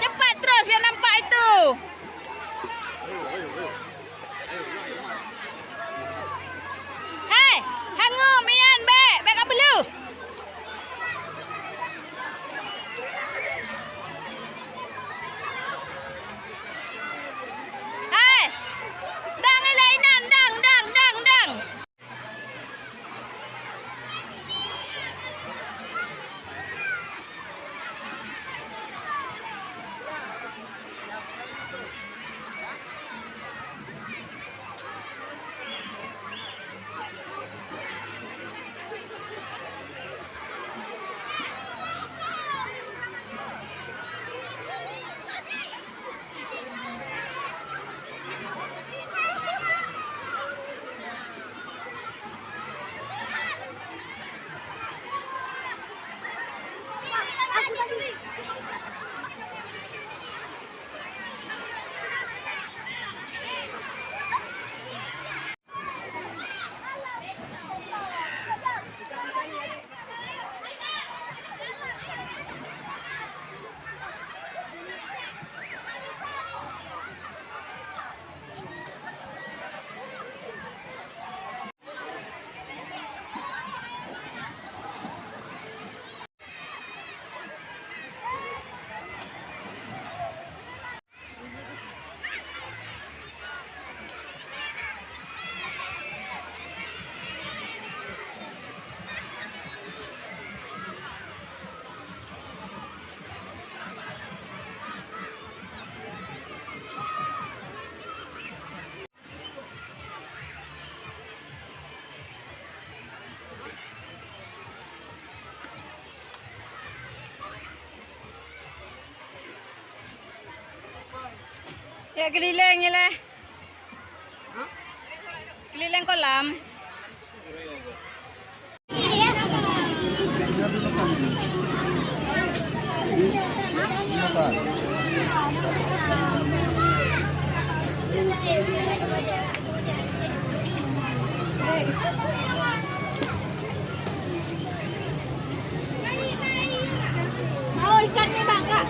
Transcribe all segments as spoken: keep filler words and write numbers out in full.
Cepat terus biar nampak itu. Hai, hangoe mian bèk, bèk ka beuleuh. Hai, dang ilèe inan, dang, dang, dang, dang. Ya, keliling ya lah. Keliling kolam. Mau ikannya, Bang, Kak?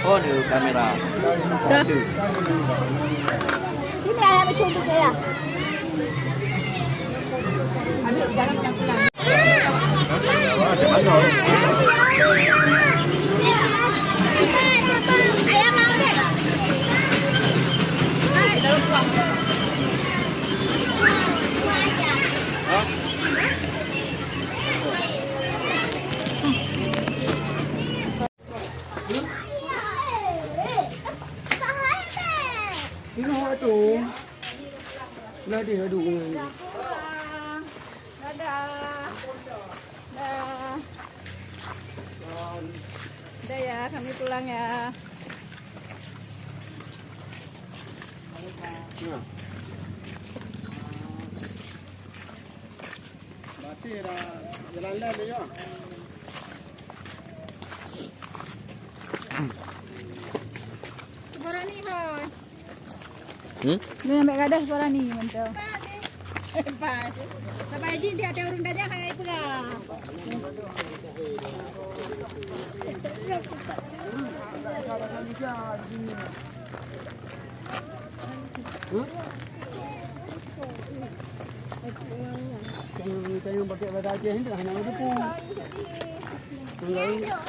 Oh, ada kamera. Dah. Ada. Sini ayam itu untuk saya. Inoe tu. Lah dia adu dengan dia. Dadah. Dah. Dah ya, kami pulang ya. Nah. Berarti dah jalan-jalan dia, ya? Sebarang ni, hoi. Hmm? Ni ambil gadah sebarang ni, mantap. Pas. Sampai jin di atas urun dajah, hai pegang. Hah? Yang, yang pakai bahasa Aceh ni dah nak begitu. Enggak.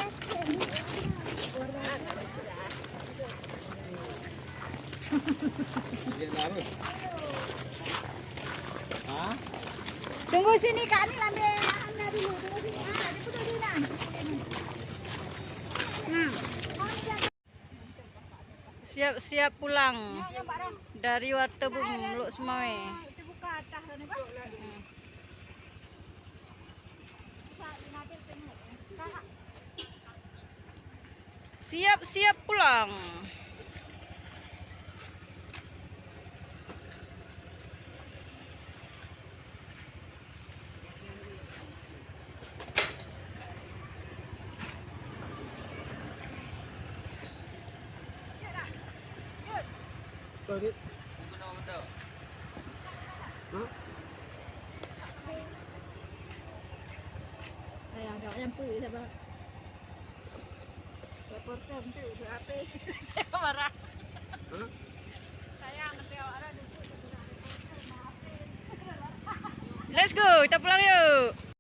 Tunggu sini, Kak Ni ambil Anda dulu. Tunggu sini. Ah, dia pun dulu, Nan. Nah. Siap-siap pulang dari Watèe Bum, Lhokseumawe. Siap-siap pulang. Ayah, dah nyampe, sabar. Reporter tu, tu apa? Marah. Sayang, nanti awak ada duduk, tu nak reporter, maafin. Let's go, kita pulang yuk.